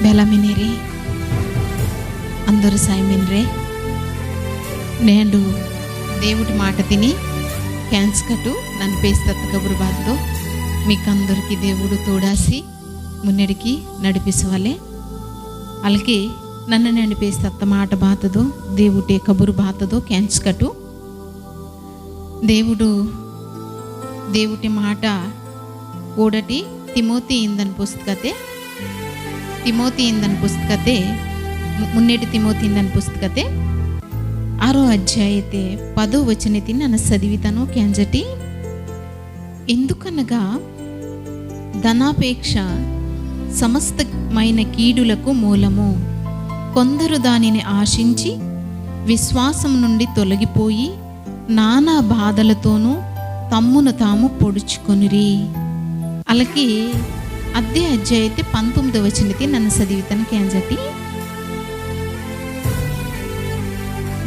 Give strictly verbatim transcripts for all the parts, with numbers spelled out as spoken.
బెలమినిరి, అందరు సైమిన్రే. నేండు దేవుటి మాట తిని కేంజకటు నన్ను పేసి తత్త కబురు బాతదో. మీకందరికి దేవుడు తోడాసి మున్నెడికి నడిపిసవలే. అలాగే నన్ను నడిపిసి తత్త మాట బాతదో, దేవుటే కబురు బాతదో కేంజకటు. దేవుడు, దేవుటి మాట ఓడటి తిమోతి ఇందన్ పుస్తకతే, తిమోతి ఇందన్ పుస్తకతే, ము-, మున్నేటి తిమోతి ఇందన్ పుస్తకతే, ఆరో అధ్యాయతే పదో వచనతి నన్న చదివితను కేంజటి. ఎందుకనగా ధనాపేక్ష సమస్తమైన కీడులకు మూలము. కొందరు దానిని ఆశించి విశ్వాసం నుండి తొలగిపోయి నానా బాధలతోనూ తమ్మును తాము పొడుచుకొనిరి. అలాగే అదే అధ్యాయతే పంతొమ్మిదో వచనతే నన్ను చదివితను కేంజటి.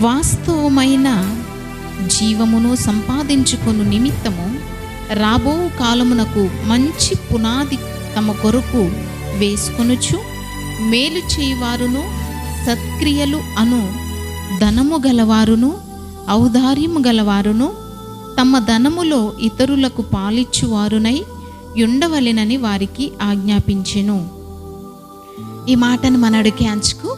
వాస్తవమైన జీవమును సంపాదించుకొను నిమిత్తము రాబో కాలమునకు మంచి పునాది తమ కొరకు వేసుకొనుచు, మేలు చేయువారును సత్క్రియలు అను ధనము గలవారును ఔదార్యము గలవారును తమ ధనములో ఇతరులకు పాలిచ్చువారునై యుండవలెనని వారికి ఆజ్ఞాపించెను. ఈ మాటను మనడు కేంచుకు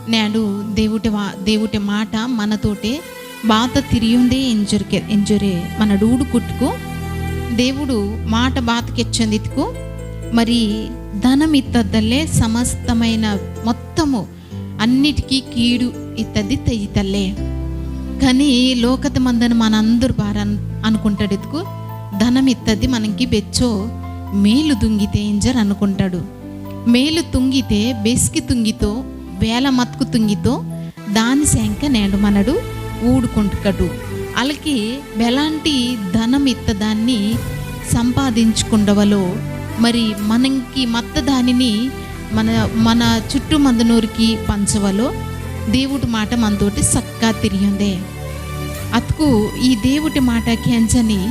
నేడు దేవుటి వా-, దేవుటి మాట మనతోటే బాత తిరియుందే ఎంజురికే-, ఎంజురే మనడు ఊడుకుట్టుకు దేవుడు మాట బాత కెచ్చందితుకు మరి ధనం ఇత్తద్దల్లే సమస్తమైన మొత్తము అన్నిటికీ కీడు ఇత్తది తెయితల్లే. కానీ లోకత మందని మనందరూ బారన్ అనుకుంటాడు ఇతుకు ధనం ఇత్తది మనకి బెచ్చో మేలు దుంగితే ఇంజర్ అనుకుంటాడు. మేలు తుంగితే బెస్కి తుంగితో, బేల మత్కు తుంగితో, దాని శంక నేడు మనడు ఊడుకుంటుకడు. అలాగే బెలాంటి ధనం ఇత్తదాన్ని సంపాదించుకుండవలో, మరి మనకి మత్త దానిని మన, మన చుట్టూ మందనూరికి పంచవలో, దేవుడు మాట మనతోటి సక్కా తిరియుందే. అతుకు ఈ దేవుటి మాట కెంచని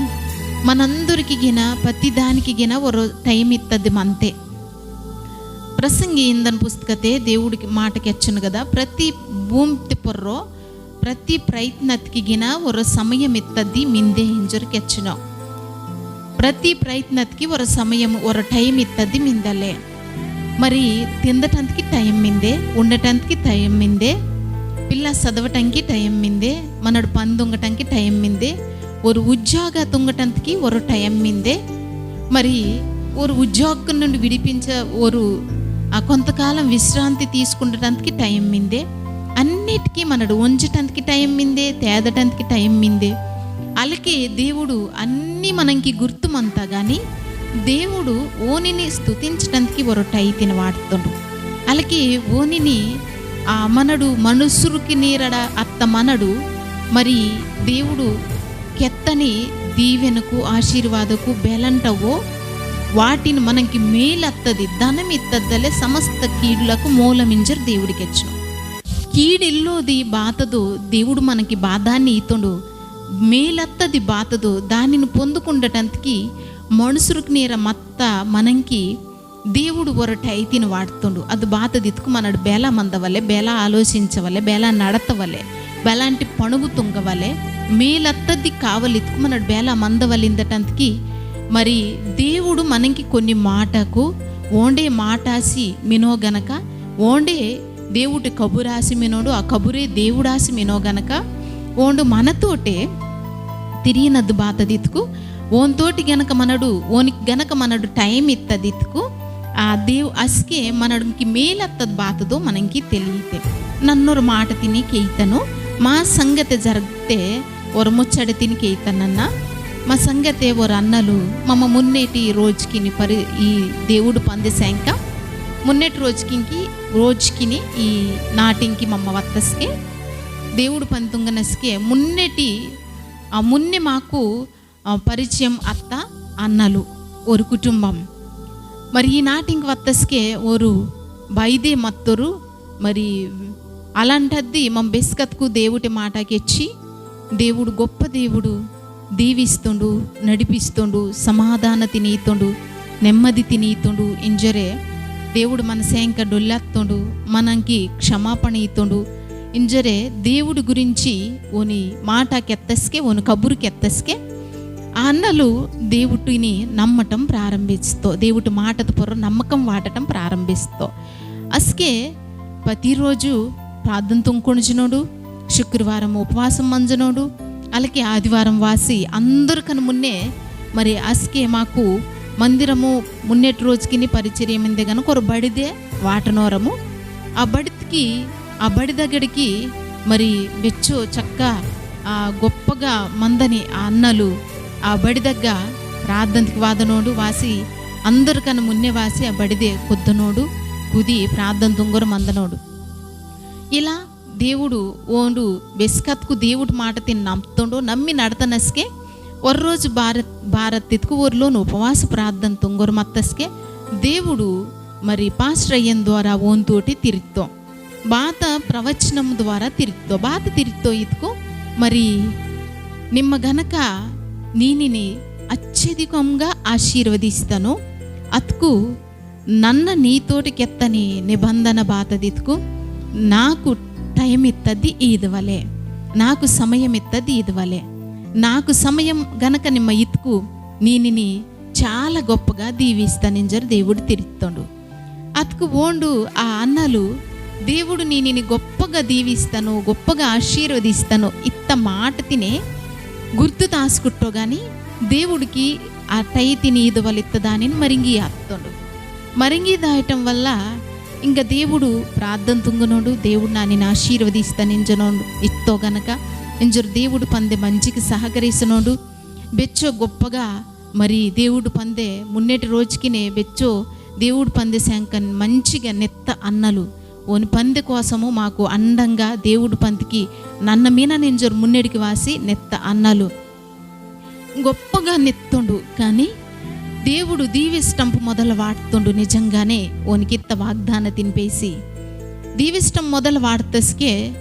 మనందరికి గిన ప్రతి దానికి గిన ఒరో టైం ఇత్తది మంతే. ప్రసంగి ఇందన్ పుస్తకతే దేవుడికి మాట కెచ్చును కదా, ప్రతి భూమి పొర్రో ప్రతి ప్రయత్నత్కి గిన ఒరో సమయం ఇత్తది మిందే ఇంజర్ కెచ్చును. ప్రతి ప్రయత్నత్కి ఒరో సమయం, ఒరో టైం ఇత్తది మిందలే. మరి తిందటంతకి టైం మిందే, ఉండటంతకి టైం మిందే, పిల్ల చదవటంకి టైం మిందే, మనడు పని తుంగటంకి టైం మిందే, ఒరు ఉద్యోగ తుంగటంతకి ఒరో టైం మిందే, మరి ఒరు ఉద్యోగం నుండి విడిపించ, ఒరు ఆ కొంతకాలం విశ్రాంతి తీసుకుండటంతకి టైం మిందే, అన్నిటికీ మనడు ఉంచటంతకి టైం మిందే, తేదటంతకి టైం మిందే. అలాగే దేవుడు అన్నీ మనకి గుర్తుమంతా గాని దేవుడు ఓనిని స్తుతించటంతకి ఒరో టైతిని వాడుతుండు. అలాగే ఓనిని ఆ మనడు మనుసురుకి నీరడ అత్త మనడు మరి దేవుడు కెత్తని దీవెనకు ఆశీర్వాదకు బేలంటవో వాటిని మనకి మేలత్తది ధనమిత్తద్దలే సమస్త కీడులకు మూలమింజర్ దేవుడికెచ్చు. కీడిల్లోది బాతదో దేవుడు మనకి బాధాన్ని ఈతోండు, మేలత్తది బాతదో దానిని పొందుకుండటంతకి మనుసురుకు నీర మత్త మనంకి దేవుడు ఒరటైతిని వాడుతుండు. అది బాతదిత్తుకు మనడు బేలా మందవలే, బేలా ఆలోచించవలే, బేలా నడతవలే, బేలాంటి పణుగు తుంగవలే, మేలత్తది కావలిత్తుకు మనడు బేలా మందవలిందటంతకి మరి దేవుడు మనంకి కొన్ని మాటకు ఓండే మాటాసి మినో గనక, ఓండే దేవుటి కబురాసి మినోడు, ఆ కబురే దేవుడాసి మినో గనక, ఓండు మనతోటే తిరిగినద్దు బాతదిత్తుకు, ఓన్తోటి గనక మనడు, ఓనికి గనక మనడు టైం ఇత్తదిత్తుకు, ఆ దేవు అస్కే మనడుకి మేలత్తది బాతదో మనంకి తెలియితే. నన్నొరు మాట తిని కేయితను, మా సంగతి జరిగితే ఒరు ముచ్చట తిని కేయితనన్న, మా సంగతే ఒరు అన్నలు, మమ్మ మున్నేటి రోజుకిని పరి-, ఈ దేవుడు పంది శంక, మున్నేటి రోజుకింకి, రోజుకిని ఈ నాటింకి మమ్మ వత్తస్కే, దేవుడు పంతుంగనస్కే మున్నేటి, ఆ మున్నే మాకు, ఆ, పరిచయం అత్త అన్నలు, ఒరు కుటుంబం. మరి ఈ నాటింకి వత్తస్కే ఒరు బైదే మత్తొరు, మరి అలాంటద్ది మమ్మ బెస్కత్కు దేవుటి మాట కెచ్చి, దేవుడు గొప్ప దేవుడు, దీవిస్తుండు, నడిపిస్తుండు, సమాధాన తినీతుండు, నెమ్మది తినీతుండు, ఇంజరే దేవుడు మన సేంక డొల్లత్తోండు, మనంకి క్షమాపణ ఇత్తోండు. ఇంజరే దేవుడు గురించి ఓని మాట కెత్తస్కే, ఓని కబురు కెత్తస్కే, ఆ అన్నలు దేవుటిని నమ్మటం ప్రారంభిస్తో, దేవుటి మాటత పొర్రొ నమ్మకం వాటటం ప్రారంభిస్తో. అస్కే ప్రతిరోజు ప్రార్థన తుంకొనిజినోడు, శుక్రవారం ఉపవాసం మంజనోడు, అలాగే ఆదివారం వాసి అందరికన్నా మున్నే మరి అస్కే మాకు మందిరము మున్నెటి రోజుకిని పరిచర్య మిందే గనుక ఒక బడిదే వాటనోరము. ఆ బడికి, ఆ బడి దగ్గరికి మరి బెచ్చో చక్క, ఆ, గొప్పగా మందని ఆ అన్నలు ఆ బడి దగ్గ ప్రార్థనకి వాదనోడు వాసి అందరికన్నా మున్నే వాసి ఆ బడిదే కుద్దనోడు, కుది ప్రార్థన తుంగరు మందనోడు. ఇలా దేవుడు ఓండు బెస్కత్కు దేవుడు మాట తిని నమ్ముతుండో, నమ్మి నడతనస్కే ఒర్రోజు భారత్, భారత్ తిత్కు ఒర్లోను ఉపవాస ప్రార్థన తుంగరు మత్తస్కే దేవుడు మరి పాస్టర్ అయ్యన్ ద్వారా ఓన్తోటి తిరిగితో. బాత ప్రవచనం ద్వారా తిరిగితో. బాత తిరిగితో ఇత్కు మరి నిమ్మ గనక నీనిని అత్యధికంగా ఆశీర్వదిస్తాను. అత్కు నన్న నీతోటి కెత్తని నిబంధన బాతదిత్కు నాకు టైమ్ ఇత్తది ఈదవలే, నాకు సమయం ఇత్తది ఈదవలే. నాకు సమయం గనక నిమ్మ ఇత్కు నీనిని చాలా గొప్పగా దీవిస్తానింజరు దేవుడు తిరిగితోండు. అత్కు ఓండు ఆ అన్నలు దేవుడు నీనిని గొప్పగా దీవిస్తాను, గొప్పగా ఆశీర్వదిస్తాను ఇత్త మాట తినే గుర్తు తాసుకుట్టో గాని దేవుడికి ఆ టై తిని ఈదవలిత్తదానిని మరింగి ఆత్తోండు. మరింగి దాయటం వల్ల ఇంక దేవుడు ప్రార్థన తుంగనోడు, దేవుడు నానిని ఆశీర్వదిస్తానింజనోడు ఇత్తో గనక ఇంజరు దేవుడు పందె మంచికి సహకరిసినోడు. బెచ్చో గొప్పగా మరి దేవుడు పందె మున్నెటి రోజుకినే బెచ్చో దేవుడు పందె శాంకన్ మంచిగా నెత్త అన్నలు. ఓని పందె కోసము మాకు అండంగా దేవుడు పందికి నన్న మీన నింజరు మున్నెడికి వాసి నెత్త అన్నలు. గొప్పగా నెత్తుండు, కానీ దేవుడు దీవిస్టంపు మొదలు వాడుతుండు. నిజంగానే ఓనికిత్త వాగ్దాన తినిపేసి దీవిస్టం మొదలు వాడతస్కే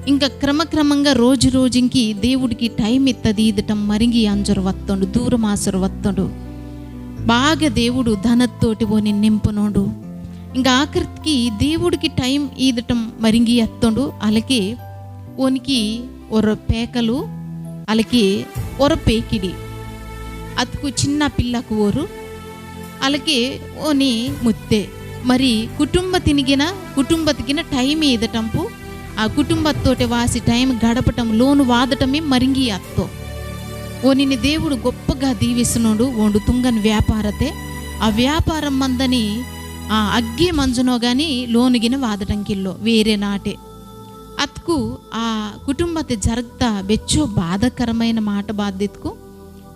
ఇంకా క్రమక్రమంగా రోజు రోజుకి దేవుడికి టైమ్ ఇత్తది ఈదటం మరింగి అంజరు వత్తుండు, దూరమాసరు వత్తుండు. బాగా దేవుడు ధనత్తోటి ఓని నింపునోడు. ఇంకా ఆఖరికి దేవుడికి టైమ్ ఈదటం మరింగి అత్తుండు. అలాగే ఓనికి ఒర పేకలు, అలాగే ఒర పేకిడి. అతుకు చిన్న పిల్లకు ఓరు, అలాగే ఓని ముత్తె. మరి కుటుంబ తినిగిన, కుటుంబతిగిన టైమ్ ఈదటంపు, ఆ కుటుంబత్తోటే వాసి టైమ్ గడపటం లోను వాదటమే మరింగి అత్తో. ఓనిని దేవుడు గొప్పగా దీవిసినోడు. ఓండు తుంగని వ్యాపారతే, ఆ వ్యాపారం మందని, ఆ, అగ్గే మంజునో గాని లోనుగిన వాదటంకిల్లో వేరే నాటే. అత్కు ఆ కుటుంబతే జరగ్త బెచ్చో బాధకరమైన మాట బాధ్యతకు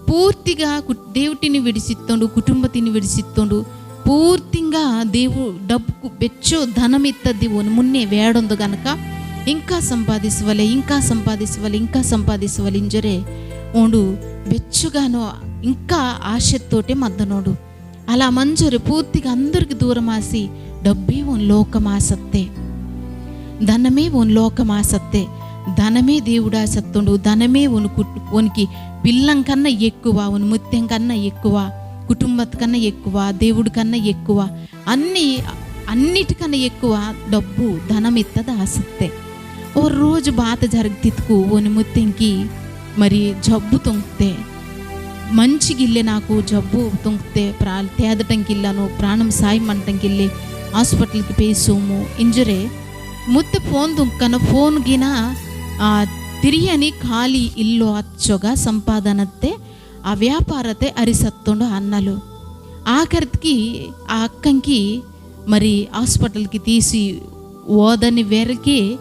పూర్తిగా కు-, దేవుటిని విడిసిత్తోండు, కుటుంబతిని విడిసిత్తోండు. పూర్తిగా దేవు డబ్బుకు బెచ్చో ధనమిత్తది ఓని మున్నే వేడొందు గనక ఇంకా సంపాదిసవలే, ఇంకా సంపాదిసవలే, ఇంకా సంపాదిసవలే ఇంజరే ఓండు బెచ్చుగానో ఇంకా ఆశతోటే మద్దనోడు. అలా మంజరు పూర్తిగా అందరికి దూరమాసి డబ్బే ఓని లోకమాసత్తే, ధనమే ఓని లోకమాసత్తే, ధనమే దేవుడాసత్తుండు, ధనమే ఓని కుట్-, ఓనికి పిల్లం కన్నా ఎక్కువ, ఓని ముత్యం కన్నా ఎక్కువ, కుటుంబత కన్నా ఎక్కువ, దేవుడి కన్నా ఎక్కువ, అన్ని, అన్నిటికన్నా ఎక్కువ డబ్బు, ధనం ఇత్తది ఆసత్తే. ఓ రోజు బాత జరగతిత్కు ఓని ముత్యంకి మరి జబ్బు తుంగ్తే, మంచిగిల్లే నాకు జబ్బు తుంగ్తే, ప్రా-, తేదటంకిల్లను, ప్రాణం సాయం అంటంకిల్లే, హాస్పిటల్కి పేసోము, ఇంజరే ముత్త ఫోన్ తుంకన ఫోన్ గిన, ఆ, తిరియని ఖాళీ ఇల్లో అచ్చోగా సంపాదనత్తే, ఆ వ్యాపారతే అరిసత్తుండు అన్నలు. ఆఖరికి ఆ అక్కంకి మరి హాస్పిటల్కి తీసి ఓదని వేరకే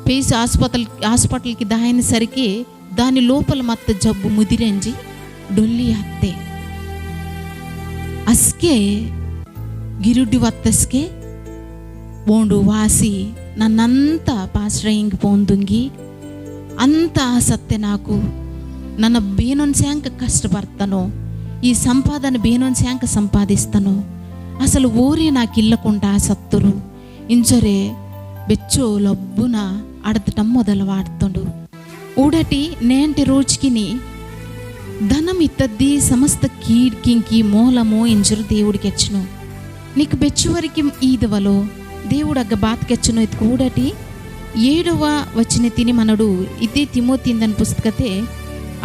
పేసి హాస్పిటల్, హాస్పిటల్కి దాయన సరికి దాని లోపల మత్త జబ్బు ముదిరంజి డొల్లి అత్తే. అస్కే గిరుడ్డి వత్తస్కే ఓండు వాసి నన్నంత పాస్రయింగ్ పోందుంగి అంత ఆసత్తె నాకు. నన్న బేనొన్ శాంక కష్టపడతానో, ఈ సంపాదన బేనొన్ శాంక సంపాదిస్తానో, అసలు ఓరే నాకిల్లకుండా ఆసత్తురు. ఇంచొరే బెచ్చో లబ్బున అడతటం మొదలు వాడుతుండు. ఊడటి నేంటి రోజుకిని ధనం ఇత్తద్ది సమస్త కీడ్కింకి మూలము ఇంజరు దేవుడికెచ్చును. నీకు బెచ్చువరికి ఈదవలో దేవుడు అగ్గ బాత కెచ్చునో ఇత్కు ఊడటి ఏడవ వచనతిని మనడు ఇదే తిమోతిందన్ పుస్తకతే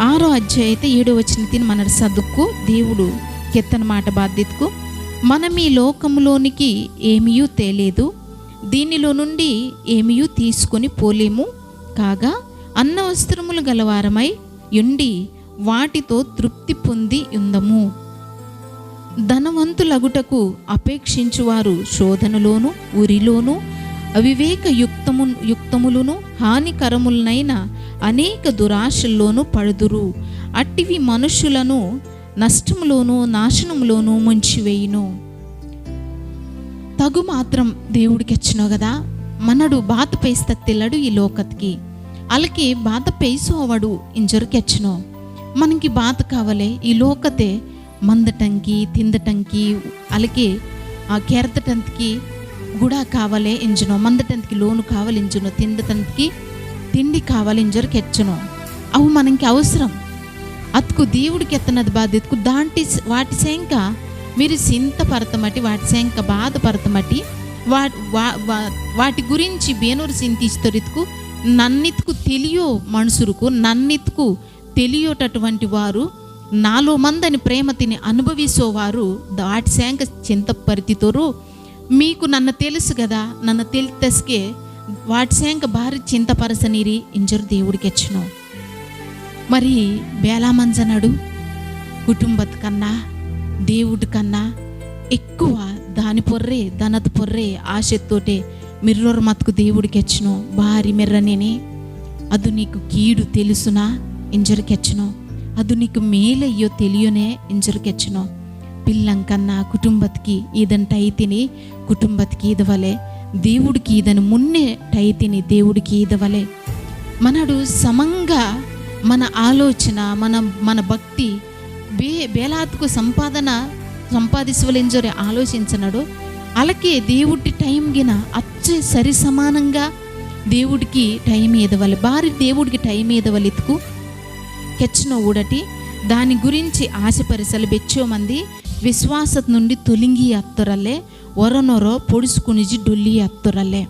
ఆరో అధ్యాయతే ఏడో వచనతిని మనడు సదుక్కు దేవుడు కెత్తన మాట బాధ్యతకు మనమీ లోకములోనికి ఏమియూ తేలేదు, దీనిలో నుండి ఏమియూ తీసుకొని పోలేము. కాగా అన్న వస్త్రములు గలవారమై యుండి వాటితో తృప్తి పొంది యుందము. ధనవంతులగుటకు అపేక్షించువారు శోధనలోను, ఉరిలోను, అవివేక యుక్తము-, యుక్తములును, హానికరములనైన అనేక దురాశల్లోను పడుదురు. అట్టివి మనుష్యులను నష్టములోను, నాశనములోను ముంచివేయును. తగు మాత్రం దేవుడు కెచ్చినో కదా, మనడు బాత పేస్తత్తిల్లడు ఈ లోకత్కి. అలకే బాత పేసోవడు ఇంజరు కెచ్చినో. మనకి బాత కావలే ఈ లోకతే మందటంకి, తిందటంకి, అలకే, ఆ, కెర్దటంకి కూడా కావలే ఇంజునో, మందటంకి లోను కావలింజునో, తిందటంకి తిండి కావలింజరు కెచ్చినో. అవు మనకి అవసరం. అతుకు దేవుడు కెత్తనది బాధ్యతకు దాంటి స-, వాటి సేంక మీరు చింత పరతమటి, వాటి సేంక బాధ పరతమటి, వా-, వా-, వా-, వాటి గురించి బేనూరు చింతిస్తరితుకు నన్నితుకు తెలియో మనుషులకు, నన్నితుకు తెలియటటువంటి వారు, నాలో మందని ప్రేమ తిని అనుభవిసోవారు వాటి సేంక చింత పరితితోరు. మీకు నన్న తెలుసు కదా, నన్న తెలితస్కే వాటి సేంక బారి చింత పరసనిరి ఇంజరు దేవుడు కెచ్చినో. మరి బేలా మంజనడు కుటుంబత్ కన్నా, దేవుడి కన్నా ఎక్కువ దాని పొర్రే, ధనత పొర్రే, ఆశతోటే మిర్రొర్ మత్కు దేవుడు కెచ్చినో, బారి మిర్రనేనే. అదు నీకు కీడు తెలుసునా ఇంజరు కెచ్చినో, అదు నీకు మేలయ్యో తెలియనే ఇంజరు కెచ్చినో. పిల్లంకన్నా కుటుంబత్కి ఈదంటైతిని కుటుంబత్కి ఈదవలే, దేవుడికి ఈదని మున్నే టైతిని దేవుడికి ఈదవలే. మనడు సమంగా మన ఆలోచన, మన, మన భక్తి బే-, బేలాత్కు సంపాదన సంపాదించవలెంజొరే ఆలోచించనడు. అలాగే దేవుడి టైం గిన అచ్చే సరి సమానంగా దేవుడికి టైం ఈదవలే, బారి దేవుడికి టైం ఈదవలెత్తుకు కెచ్చినో ఊడటి. దాని గురించి ఆశపరిసలు బెచ్చో మంది విశ్వాసత నుండి తొలింగి అత్తొరల్లే, ఒరొనొరొ పొడుసుకునిజి డొల్లి అత్తొరల్లే.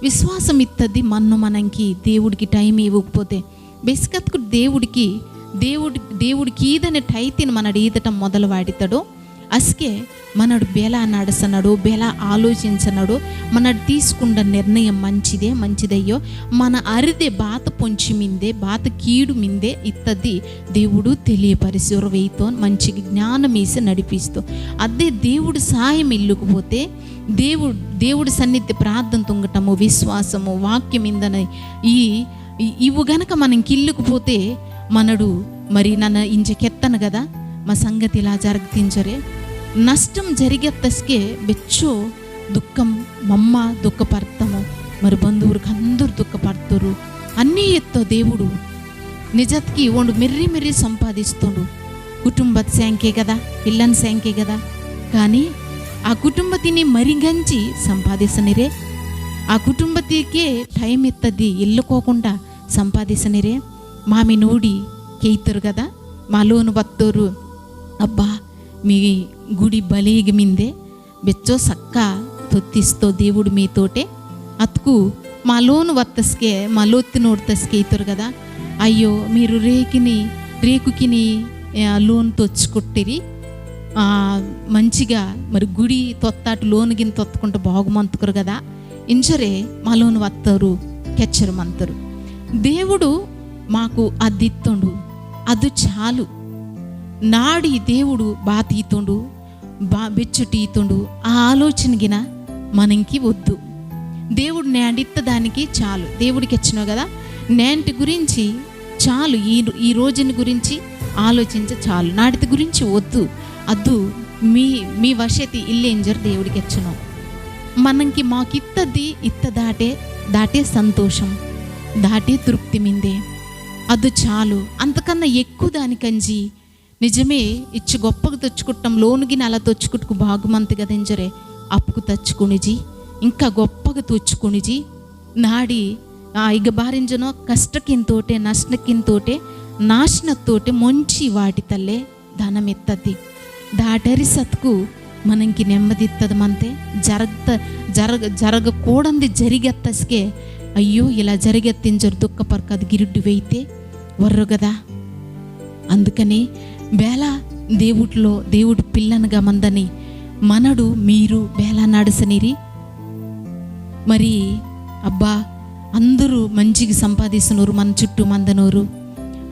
విశ్వాసం ఇత్తది మన్ను మనంకి దేవుడికి టైం ఇవ్వకపోతే బెస్కత్కు దేవుడికి, దేవుడి, దేవుడికి ఈదనే టైతిని మనడు ఈదటం మొదలు వాడితాడు. అస్కే మనడు బెలా నడసనడు, బెలా ఆలోచించనడు, మనడు తీసుకుండ నిర్ణయం మంచిదే, మంచిదయ్యో, మన అరిదే బాత పొంచి మిందే, బాత కీడు మిందే ఇత్తది దేవుడు తెలియపరిసి ఉరవైతో మంచి జ్ఞానం ఈసి నడిపిస్తూ. అదే దేవుడు సాయం ఇల్లుకుపోతే దేవుడు, దేవుడి సన్నిధి ప్రార్థన తుంగటము, విశ్వాసము, వాక్యం ఇందన ఈ, ఈ, ఇవు గనక మనం కిల్లుకుపోతే మనడు మరి నన్న ఇంజ కెత్తను కదా, మా సంగతి ఇలా జరుగుతించరే. నష్టం జరిగేత్తస్కే బెచ్చో దుఃఖం, మమ్మ దుఃఖపడతాము, మరి బంధువులకు అందరూ దుఃఖపడతారు. అన్నీ ఎత్తో దేవుడు నిజత్కి ఓండు మెర్రి మెర్రి సంపాదిస్తుండు. కుటుంబత్ సేంకే కదా, పిల్లన్ సేంకే కదా, కానీ ఆ కుటుంబతిని మరిగంచి సంపాదిసనిరే, ఆ కుటుంబతికే టైం ఇత్తది ఇల్లుకోకుండా సంపాదిసనిరే. మామి నోడి కేయితరు కదా, మా లోను వత్తోరు, అబ్బా, మీ గుడి బలేగ మిందే, బెచ్చో సక్క తొత్తిస్తో దేవుడు మీతోటే. అత్కు మా లోను వత్తస్కే, మా లోత్తి నోడ్తస్కే ఇతరు కదా, అయ్యో, మీరు రేకిని, రేకుకిని, ఆ, లోన్ తొచ్చుకొట్టిరి. ఆ, మంచిగా మరి గుడి తొత్తాటు లోను గిని తొత్తుకుంటే బాగుమంతుకురు కదా. ఇంజరే మా లోను వత్తరు, కెచ్చరు మంతరు. దేవుడు మాకు అద్దిత్తుండు, అది చాలు. నాడి దేవుడు బాతీతుండు, బా-, బెచ్చుటీతుండు, ఆ ఆలోచన గిన మనంకి వద్దు. దేవుడు నేండిత్తదానికి చాలు. దేవుడికి ఇచ్చినావు కదా, నేంటి గురించి చాలు. ఈ, ఈ రోజుని గురించి ఆలోచించ చాలు. నాటిది గురించి వద్దు. అద్దు మీ, మీ వశతి ఇల్లేంజర్ దేవుడికి ఇచ్చినావు. మనంకి మాకిత్తది ఇత్త దాటే, దాటే సంతోషం, దాటే తృప్తి మిందే. అద్దు చాలు. అంతకన్నా ఎక్కువ దానికంజి నిజమే, ఇచ్చి గొప్పగా తెచ్చుకుంటాం, లోనుగిన అలా తెచ్చుకుంటుకు బాగుమంతి కదింజరే, అప్పుకు తెచ్చుకునిజి, ఇంకా గొప్పగా తెచ్చుకునిజి, నాడి, ఆ, ఇక బారింజనో కష్టకింతోటే, నష్టకింతోటే, నాశనతోటే మంచి వాటితల్లే ధనమెత్తది. దాటరి సత్కు మనంకి నెమ్మది ఇత్తది మంతే. జరగత జరగ జరగకూడంది జరిగేత్తస్కే, అయ్యో, ఇలా జరిగేత్తింజరు దుఃఖపరకదు గిరుడ్డు వెయితే వర్రు కదా. అందుకనే బేలా దేవుడిలో దేవుడు పిల్లనుగా మందని మనడు మీరు బేలా నడసనిరి. మరి అబ్బా, అందరూ మంచిగా సంపాదిస్తున్నారు, మన చుట్టూ మందనోరు.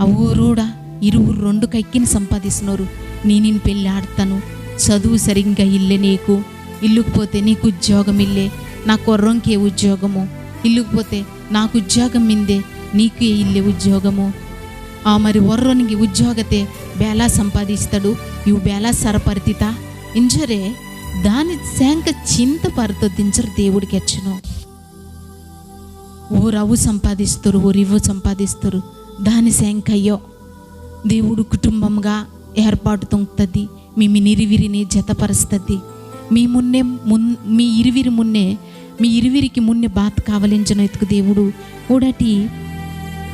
ఆ ఊరోడ ఇరువురు రెండు కైకిని సంపాదిస్తున్నారు. నేనిన్ పెళ్ళి ఆడతాను, చదువు సరిగ్గా ఇల్లే నీకు, ఇల్లుకుపోతే నీకు ఉద్యోగం ఇల్లే, నా కొర్రంకే ఉద్యోగము, ఇల్లుకుపోతే నాకు ఉద్యోగం మిందే, నీకే ఇల్లే ఉద్యోగము. ఆ మరి వర్రోనికి ఉద్యోగతే బేలా సంపాదిస్తాడు, ఇవు బేలా సరపరితిత ఇంజరే దాని శాంక చింత పరతొద్దించరు దేవుడికి ఎచ్చును. ఓరవు సంపాదిస్తురు, ఓరివ్వు సంపాదిస్తురు. దాని సేంకయ్యో దేవుడు కుటుంబంగా ఏర్పాటు తొంగుతది. మీ మీ నిరివిరిని జతపరుస్తది. మీ మున్నే మున్-, మీ ఇరువిరి మున్నే, మీ ఇరువిరికి మున్నే బాత్ కావలించిన ఎత్తుకు దేవుడు కూడటి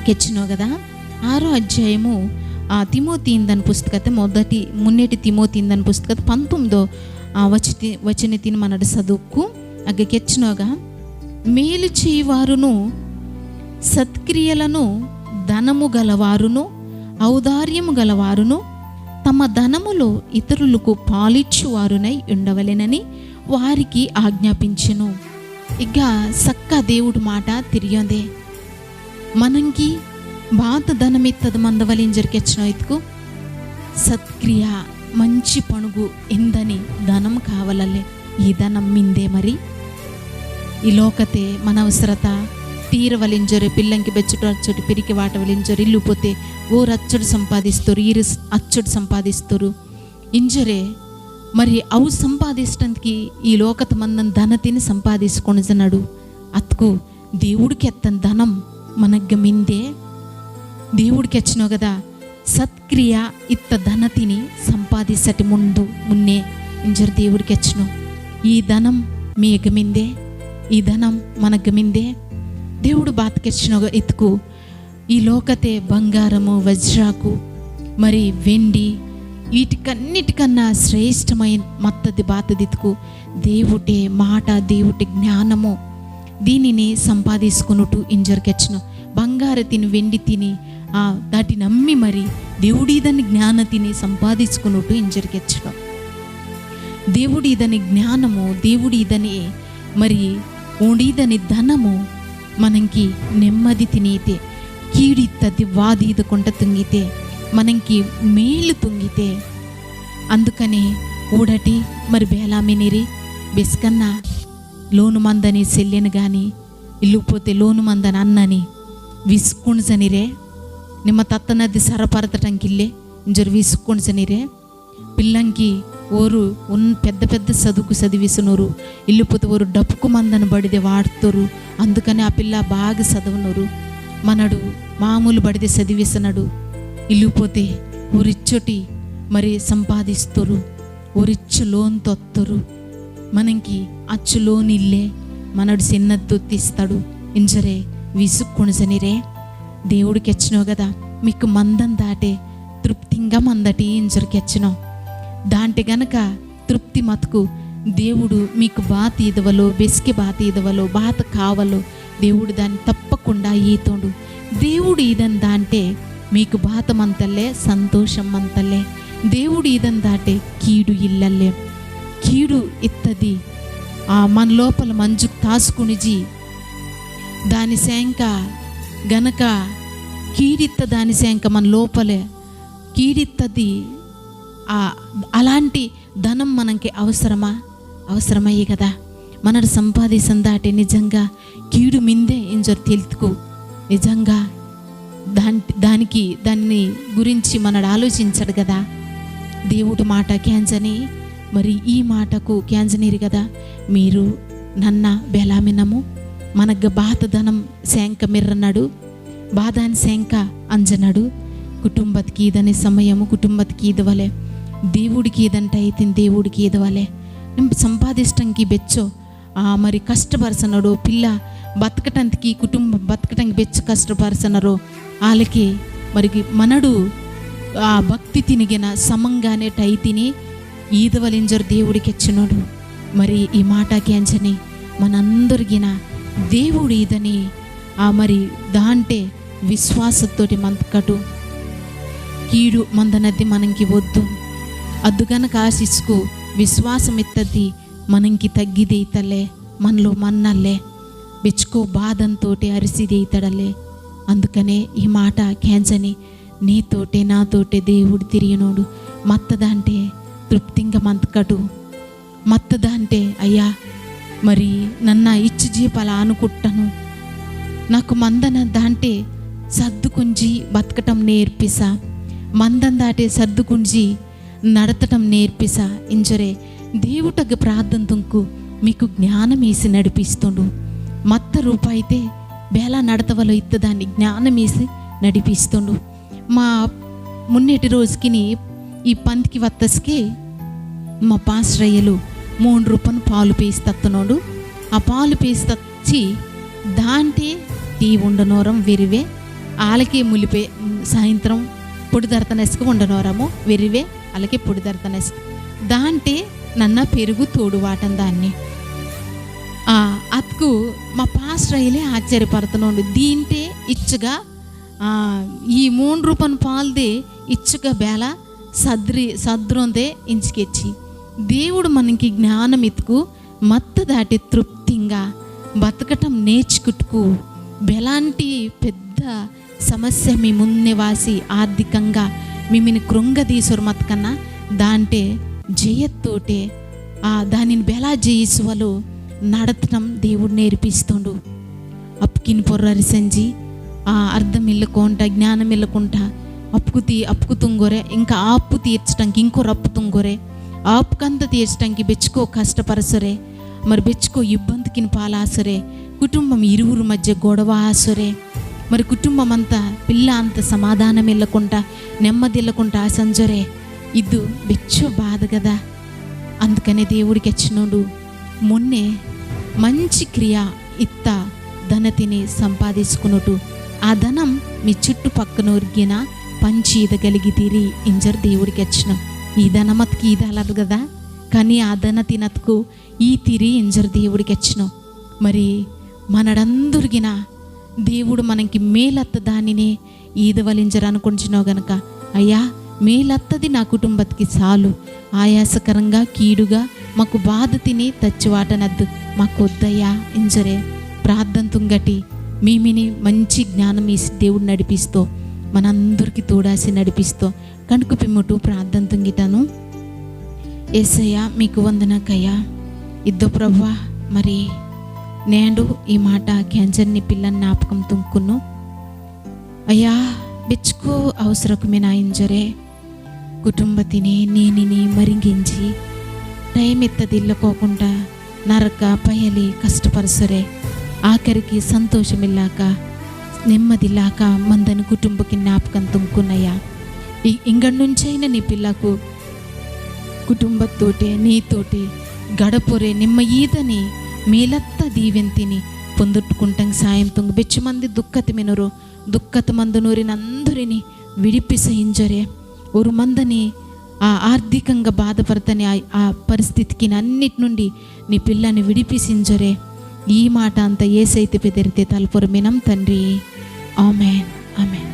కెచ్చినో కదా. ఆరో అధ్యాయము, ఆ, తిమోతి ఇందని పుస్తకతే మొదటి మున్నేటి తిమోతి ఇందని పుస్తకతే పంతొమ్మిదో, ఆ, వచతి-, వచనతిని మనడు చదువుకు అగ్గ కెచ్చినోగా, మేలు చేయువారును, సత్క్రియలను, ధనము గలవారును, ఔదార్యము గలవారును, తమ ధనములో ఇతరులకు పాలిచ్చువారునై ఉండవలెనని వారికి ఆజ్ఞాపించెను. ఇక సక్క దేవుడు మాట తిరియోందే. మనంకి బాత ధనమిత్తది మందవలింజర్ కెచ్చినో ఇత్కు సత్క్రియ మంచి పణుగు ఇందని ధనం కావలలే. ఈ ధనం మిందే మరి. ఈ లోకతే మన అవసరత తీరవలింజరే, పిల్లంకి బెచ్చుడు అచ్చుడు, పిరికి వాటవలింజరు, ఇల్లు పోతే ఓరు అచ్చుడు సంపాదిస్తారు, ఈరు స్-, అచ్చుడు సంపాదిస్తారు. ఇంజరే మరి అవు సంపాదిస్టందుకి ఈ లోకత మందని ధనతిని సంపాదిస్కొనిజనడు. అత్కు దేవుడికి ఎత్తని ధనం మనగ్గ మిందే. దేవుడికి ఎచ్చినో కదా సత్క్రియ ఇత్త ధనతిని సంపాదిసటి ముందు మున్నే ఇంజర్ దేవుడికి ఎచ్చినో. ఈ ధనం మీ ఎగ్గ మిందే, ఈ ధనం మనగ్గ మిందే. దేవుడు బాతకెచ్చినో ఇత్కు ఈ లోకతే బంగారము, వజ్రాకు, మరి వెండి, వీటికన్నిటికన్నా శ్రేష్టమైన మత్తది బాతదిత్కు దేవుటే మాట, దేవుటే జ్ఞానము, దీనిని సంపాదించుకునుటు ఇంజర్ కెచ్చును. బంగారు తిని, వెండి తిని, ఆ, దాటి నమ్మి మరి దేవుడీదని జ్ఞాన తిని సంపాదించుకునుటు ఇంజర్ కెచ్చును. దేవుడీదని జ్ఞానము, దేవుడీదని మరి ఓండీదని ధనము మనంకి నెమ్మది తినీతే, కీడిత్తది వాదీద కొంట తుంగితే, మనంకి మేలు తుంగితే. అందుకనే ఊడటి మరి బేలామినిరి బెస్కన్న లోను మందని సెల్లెను గాని, ఇల్లుపోతే లోను మందని అన్నని విసుక్కుణుజనిరే, నిమ్మ తత్తనది సరపరతటంకిల్లే ఇంజరు విసుక్కుణుజనిరే. పిల్లంకి ఓరు ఉన్-, పెద్ద పెద్ద చదువుకు చదివిస్తున్నారు, ఇల్లుపోతే ఓరు డబ్బుకు మందని బడిదే వాడుతారు. అందుకని ఆ పిల్ల బాగా చదవనరు. మనడు మామూలు బడిదే చదివిస్తున్నాడు. ఇల్లుపోతే ఓరిచ్చోటి మరి సంపాదిస్తారు, ఓరిచ్చు లోన్ తొత్తరు. మనంకి అచ్చు లోన్ ఇల్లే, మనడు చిన్నది తొత్తిస్తాడు. ఇంజరే విసుక్కుణుజనిరే. దేవుడికి ఎచ్చినో కదా, మీకు మందం దాటే తృప్తింగా మందటి ఇంజరికి ఎచ్చినో. దాంటే గనక తృప్తి మతుకు దేవుడు మీకు బాత ఈదవలో, బెసికి బాత ఈదవలో, బాత కావలో దేవుడు దాన్ని తప్పకుండా ఈతోండు. దేవుడు ఈదని దాంటే మీకు బాత మంతల్లే, సంతోషం మంతల్లే. దేవుడు ఈదని దాంటే కీడు ఇల్లల్లే. కీడు ఇత్తది. ఆ మన లోపల మంజుకు తాసుకునిజి దాని సేంక గనక కీడిత్త దాని సేంక మన లోపలే కీడిత్తది. ఆ, అలాంటి ధనం మనకి అవసరమా? అవసరమయ్యే కదా. మనడు సంపాదించందాటే నిజంగా కీడు మిందే ఇంజరు తెలుతుకు. నిజంగా దాని, దానికి, దాన్ని గురించి మనడు ఆలోచించడు కదా. దేవుడు మాట కేంజని, మరి ఈ మాటకు కేంజనీరు కదా. మీరు నన్న బెలామినము, మనగ్గ బాత ధనం సేంక మిర్రనడు, బాదాని సేంక అంజనడు. కుటుంబత్కి ఈదని సమయము కుటుంబత్కి ఈదవలే, దేవుడికి ఈదంట అయితిని దేవుడికి ఈదవలే. నిమ్ సంపాదిస్టంకి బెచ్చో, ఆ, మరి కష్టపరసనడు, పిల్ల బతకటంకి, కుటుంబం బతకటంకి బెచ్చో కష్టపరసనరు. ఆలకి మరి మనడు ఆ భక్తి తినిగిన సమంగానే టైతిని ఈదవలింజరు దేవుడికి ఎచ్చినోడు. మరి ఈ మాట కేంజని మనందరిగిన దేవుడు ఈదని ఆ మరి దాంటే విశ్వాసతోటి మంతకటు. కీడు మందనది మనంకి వద్దు. అద్దుగనక ఆశిస్కు విశ్వాసం ఇత్తది మనంకి తగ్గిదైతలే, మనలో మన్నల్లే, బెచ్చుకో బాధంతోటే అరిసిదైతడలే. అందుకనే ఈ మాట కేంజని నీతోటే నాతోటే దేవుడు తిరిగినోడు. మత్తదంటే తృప్తింగా మంతకటు. మత్తదంటే అయ్యా, మరి నన్న ఇచ్చి జీపాల అనుకుట్టను. నాకు మందన దాంటే సర్దుకుంజి బతకటం నేర్పిసా. మందం దాటే సర్దుకుంజి నడతటం నేర్పిసా. ఇంజరే దేవుటగ్గ ప్రార్థన తుంకు మీకు జ్ఞానమేసి నడిపిస్తుండు. మత్త రూపాయితే బేలా నడతవలో ఇత్తదాన్ని జ్ఞానమేసి నడిపిస్తుండు. మా మున్నేటి రోజుకిని ఈ పందికి వత్తస్కే మా పాస్రయ్యలు మూడు రూపాయలు పాలు పేసి తత్తనోడు. ఆ పాలు పేసి తచ్చి దాంటే టీ ఉండనోరం వెరివే ఆలకే ములిపే సాయంత్రం పొడిదర్తనెస్కు ఉండనోరము వెరివే అలాగే పొడిదర్తనెస్కు దాంటే నన్న పెరుగు తోడు వాటం దాన్ని. ఆ, అత్కు మా పాస్రయ్యలే ఆశ్చర్యపడుతున్నాడు. దీంటే ఇచ్చుగా ఆ, ఈ మూడు రూపాయల పాల్దే ఇచ్చుక బేల సద్రి-, సద్రుందే ఇంచుకెచ్చి. దేవుడు మనకి జ్ఞానం ఇత్తుకు మత్త దాటి తృప్తింగా బతకటం నేర్చుకుట్టుకు బెలాంటి పెద్ద సమస్య మీ ముందే వాసి ఆర్థికంగా మిమ్మల్ని కృంగదీసురు మతకన్నా దాంటే జయత్తోటే ఆ దానిని బెలా జయిసువలో నడతటం దేవుడు నేర్పిస్తుండు. అప్పుకిని పొర్రరి సంజి, ఆ అర్థం ఇల్లకుంట, జ్ఞానం ఇల్లకుంట, అప్పుకుతి, అప్పుకు తుంగొరే, ఇంకా ఆ అప్పు తీర్చటంకి ఇంకొర అప్పు తుంగొరే, ఆ అప్పుకంత తీర్చటంకి బెచ్చుకో కష్టపరసొరే, మరి బెచ్చుకో ఇబ్బందికిని పాలాసొరే, కుటుంబం ఇరువురు మధ్య గొడవ ఆసొరే, మరి కుటుంబం అంతా పిల్ల అంత సమాధానం ఇల్లకుంట, నెమ్మది ఇల్లకుంట ఆ సంజొరే, ఇద్దు బెచ్చో బాధ కదా. అందుకనే దేవుడికి వచ్చినోడు మున్నే మంచి క్రియ ఇత్త ధనతిని సంపాదించుకునుటు. ఆ ధనం మీ చుట్టుపక్కనోరిగిన పంచి ఈదగలిగితీరి ఇంజర్ దేవుడికి వచ్చిన. ఈ ధనమతికి ఈదలదు కదా, కానీ ఆ ధనతినతుకు ఈ తిరి ఇంజర్ దేవుడికి వచ్చిన. మరి మనడందురిగిన దేవుడు మనకి మేలత్త దానినే ఈదవలింజర్ అనుకుంటున్నావు గనక, అయ్యా, మేలత్తది నా కుటుంబతికి చాలు, ఆయాసకరంగా కీడుగా మాకు బాధ తిని తచ్చివాటనద్దు మాకు వద్దయ్యా ఇంజరే ప్రార్థన తుంగటి మీమిని మంచి జ్ఞానం ఈసి దేవుడు నడిపిస్తో మనందరికీ తోడాసి నడిపిస్తో కనుకు పిమ్ముటు ప్రార్థన తుంగిటను. ఏసయ్యా, మీకు వందనకయ్యా. ఇద్దో ప్రభువా, మరి నేడు ఈ మాట కేంజర్ని పిల్లని జ్ఞాపకం తుంకును. అయ్యా, బెచ్చుకో అవసరకు మినాయింజరే కుటుంబతిని నేనిని మరింగించి టైం ఎత్తదిల్లకోకుండా నరక పయలి కష్టపరసరే, ఆఖరికి సంతోషమిల్లాక నెమ్మదిల్లాక మందని కుటుంబకి జ్ఞాపకం తుంకునయ్యా. ఈ ఇంగడ్నుంచైనా నీ పిల్లకు కుటుంబతోటే నీతోటే గడపొరే నిమ్మ ఈదని మేలత్త దీవెంతిని పొందుట్టుకుంటంగ సాయం తుంగు. బెచ్చుమంది దుఃఖతి మినురు, దుఃఖత మందునూరినందరినీ విడిపిస ఇంజరే. ఒరు మందని ఆ ఆర్థికంగా బాధపడతని ఆ, ఆ పరిస్థితికి అన్నిటి నుండి నీ పిల్లని విడిపిసింజరే. ఈ మాట అంతా ఏసైతే పెదిరితే తలపొరు మినం తండ్రి. ఆమెన్. ఆమెన్.